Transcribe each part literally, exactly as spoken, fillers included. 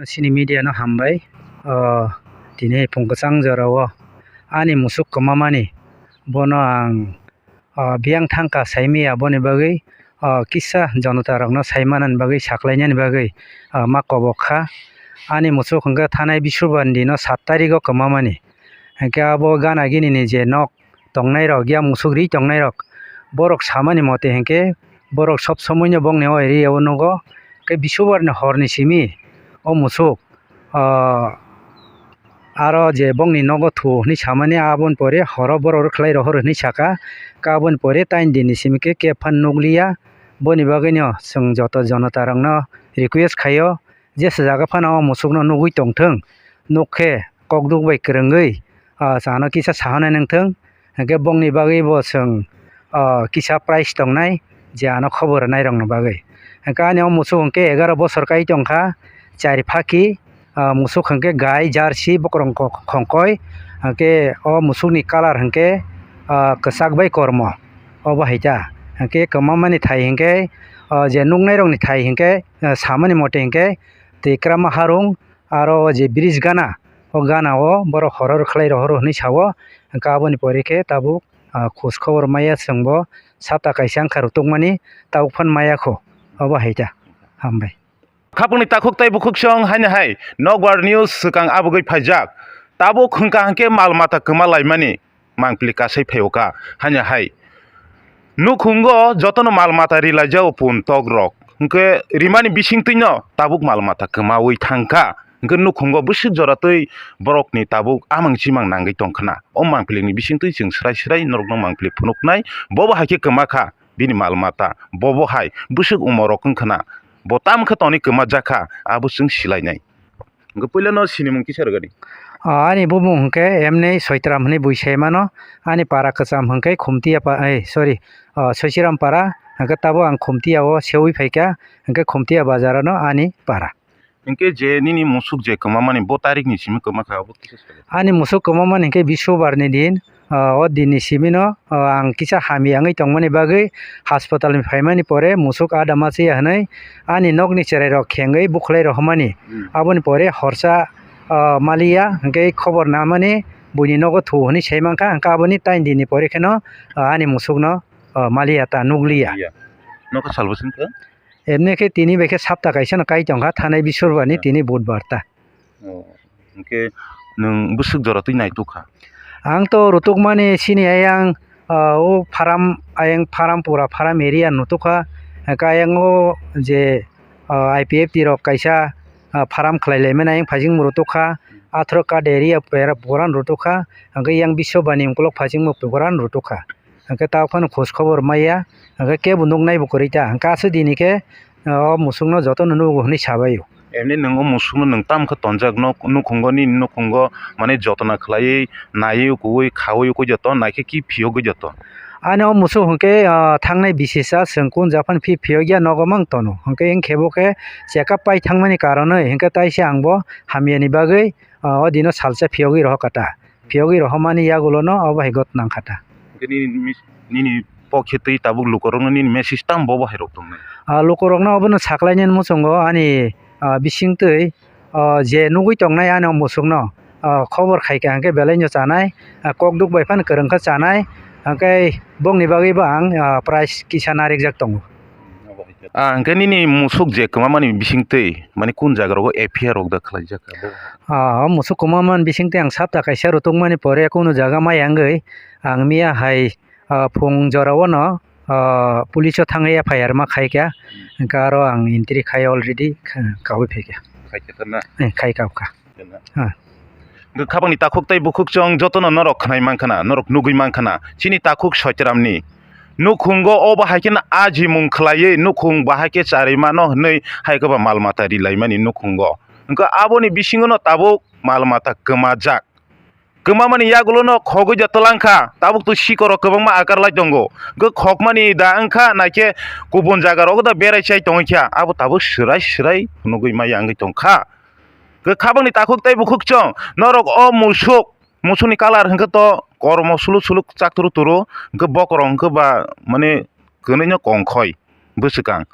Chini media no hambai. O, tini phung kwchang jora o ani musuk kwmamani bono ang, o, biyang thangkha saimaya, aboni bagwi, o, kisa jonota rokno saimanani bagwi, saklainani bagwi, o, ma kobok kha. Ani musuk hwnkhe thanai Bisubandi no sat tarikh o kwmamani. Hwnkhe abo gana gini ni je nok tongnai rok, ya musuk ri tongnai rok, borok samani mote hwnkhe borok sob somoi no bongni o area o nugo. Hwnkhe Bisubandi horni simi o musuk, o, aro je bongni nogo thu hwnwi samani, aboni pore horo borok rwkhlai rohor hwnwi saka, aboni pore tain dinni simi khe kebphano nukliya. Boni bagwino chwng joto jonota rokno request khaio, jesa jaga phano o musukno nugwi tongthwng, nuk khe kokduk bai kwrwngwi, ah, chano kisa sahanai nangthwng. Hwnkhe bongni bagwi bo chwng, ah, kisa prize tongnai je ano khobor rwnai rokni bagwi. Hwnkhe ani o musuk hwnkhe egaroh bosor kai tongkha, chari phaki, ah, musuk hwnkhe gai, jersey, bokorong ko-, khongkoi, hwnkhe o musukni colour hwnkhe, ah, kwchak bai kormo, obo hai ta. Hwnkhe kwmamani thai hwnkhe, ah, je nuknai rokni thai hwnkhe, ah, samani mote hwnkhe twi kwrama harung, aro o je bridge gana, o gana o borok horor khlai rohoro hwnwi sao. Hwnkhe aboni pore khe tabuk, ah, khoj khobor maya chwngbo sapta kaisa wngkha rwtwkmani, tabuk phano maya kho, obo hai ta. Hambai. Khapangni takhuk tei bukhuksong haino hai Nokbar News swkang abugwi phaijak. Tabuk hwnkha hwnkhe mal mata kwma laimani mangpili kasai phaio kha, haino hai nukhungo jotono mal mata rilaijao pun tok rok, hwnkhe rimani bisingtwino tabuk mal mata kwmawi thangkha, hwnkhe nukhungo bwswk jora twi borokni tabuk amang chimang nangwi tongkhna. O mangpilini bisingtwi chwng swrai swrai norokno mangpili phunuknai, bobo hai khe kwma kha bini mal mata, bobo hai bwswk umorok wngkhna, bo tamo khe toni kwma jakha abo chwng silainai. Hwnkhe puilano sinimung kisa rwgani. Ah, ani bumung hwnkhe Emnei Soitram hwnwi bui sai mano. Ani para kwcham hwnkhe Khumtiya pa-, ai, sorry, ah, Soichiram para, hwnkhe tabuk ang Khumtiya o seui phaikha, hwnkhe Khumtiya bazar ano ani para. Hwnkhe je nini musuk je kwmamani bo tarikni simi kwma kha, abo kisa salo. Ani musuk kwmamani hwnkhe Bishubarni din, ah, o dinni simino, ah, ang kisa hamya wngwi tongmani bagwi haspatalni phaimani pore musuk ada machiya hwnwi ani nokni chwrairok khengwi bukhlai rohormani. Hmm. Aboni pore horsa, ah, maliya hwnkhe khobor namani buini nogo thu hwnwi sai mankha, hwnkhe aboni tain dinni pore kheno, ah, ani musukno, ah, maliya ta nukliya. Iya. Nokha salbo singkha? Emni khe tini bai khe sapta kaisa no kai tongkha, thanai Bishurbani, hmm, tini Budbar ta. Oh, hwnkhe nwng bwswk jora twi naitukha? Ang to rwtukmani chini ayang, ah, o farm, ayang farm pura farm area nutukha. Hwnkhe ayang o je, ah, I P F T rok kaisa, ah, farm khlai laimani ayang phaisingmo rwtukha. Athro card area pura, pura rwtukha. Hwnkhe yang Biswabani ukulok phaisingmo pura rwtukha. Hwnkhe ta phano khoj khobor maya, hwnkhe kebo nuknaibo kwrwi ta. Hwnkhe aswk dini khe, o musukno jotono nugo hwnwi sabaio. Emni nwng o musukno nwng tamo khe tonjak, nok nukhungo, nini nukhungo, mane, jotona khlaiwi, naiwi, kuwi, khaui, ukui joto, naikhe ki phiyogwi joto? Ani o musuk hwnkhe, ah, thangnai bisisa chwng kun japhano phi phiyokya nogo mang tono. Hwnkhe wngkhe bo khe check up pai thangmani karonwi, hwnkhe taisa ang bo hamyani bagwi, ah, o dino salsa phiyogwi rohor kha ta. Phiyogwi rohormani yagulono obo hai ghotna wngkha ta. Hwnkhe nini mis-, nini pokhe twi tabuk lukurokno nini message tamo bobo hai rok tongnai? Ah, lukurokno obono saklainani muchungo ani, ah, bisingtwi, ah, je nugwi tongnai ani o musukno, ah, khobor khaikha hwnkhe belaino chanai, ah, kokduk bai phano kwrwngkha chanai, hwnkhe bongni bagwibo ang, ah, prize kisa narikjak tongo. Ah, hwnkhe nini musuk je kwmamani bisingtwi, mani, kun jaga rogo F I R rok da khlaijak abo? Ah, o musuk kwmamani bisingtwi ang sapta kaisa rwtwkmani pore kunu jaga maya wngwi ang miya hai, ah, phung jorao no, ah, police o thangwi F I R ma khaikha, hwnkhe aro ang entry khai already kha-, kaui phaikha. Khaikha na? Eh, khai kaukha. Ah. Hwnkhe khapangni takhuk tei bukhuk chwng jotono norok khwnai mankha na, norok nugwi mankha na. Chini takhuk Soitramni nukhungo obo hai kheno ajimung khlaiwi nukhung bahai khe charwi mano hwnwi hai khe ba mal mata rilaimani nukhungo. Hwnkhe aboni bisingono tabuk mal mata kwmajak. Kwmamani yagulono khogwi da twlang kha, tabuk to sikorok kwbangma akar lai tongo. Hwnkhe khokmani da wngkha naikhe kubun jaga rogo da berai chai tongwi kha, abo tabuk swrai swrai phunugwi maya wngwi tongkha. Kwkhabangni takhuk tei bukhuk chwng norok o musuk, musukni colour hwnkhe to kormo suluk suluk chakturu turu, hwnkhe bokorok hwnkhe ba mane kwnwino kongkhoi bwswkang.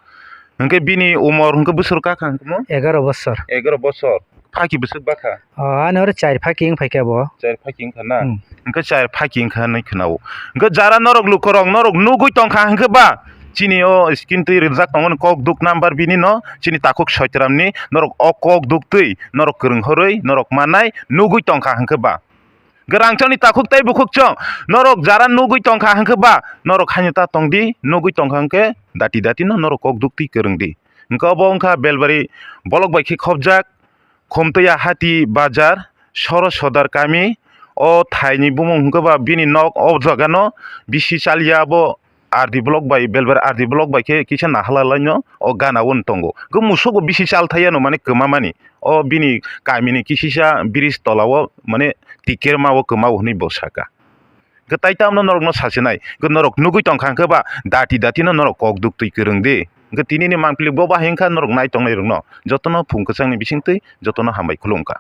Hwnkhe bini umor hwnkhe bwswk kakha hwnkhe mo? Egaroh bosor. Egaroh bosor. Phaki bwswk bakha? O, ani oro char phaki wng phaikha bo. Char phaki wngkha na? Hmm. Hwnkhe char phaki wngkha hinwi khwnao. Hwnkhe jara norok lukorok norok nugwi tongkha hwnkhe ba? Chini o screen twi rijak tongmani kok duk number bini no, chini takhuk Soitramni, norok o kok duk twi, norok kwrwng horwi, norok manai, nugwi tongkha hwnkhe ba? Hwnkhe rangchakni takhuk tei bukhuk chwng, norok jara nugwi tongkha hwnkhe ba, norok haino ta tongdi, nugwi tongkha hwnkhe dati dati no norok kok duk twi kwrwng di. Hwnkhe obo wngkha Belbari bolok bai khe khopjak, Khumtwiya Hati Bazar, Soro Sodar Kami, o thaini bumung hwnkhe ba bini nok o jaga no bisi chaliya bo R D block bai, Belbari R D block bai khe kisa nahalalaino o gana o tongo. Hwnkhe musuk bo bisi chal thaiya no mane kwma mani. O bini kamini kisisa bridge tola o mane tikerma o kwma o hwnwi bo saka. Hwnkhe tai tamno norokno sasinai, hwnkhe norok nugwi tongkha hwnkhe ba dati dati no norok kok duk twi kwrwng di. Hwnkhe tinini mangpili bo bahai wngkha norok nai tongnai rokno jotono phung kwchangni bisingtwi jotono hambai khulumkha.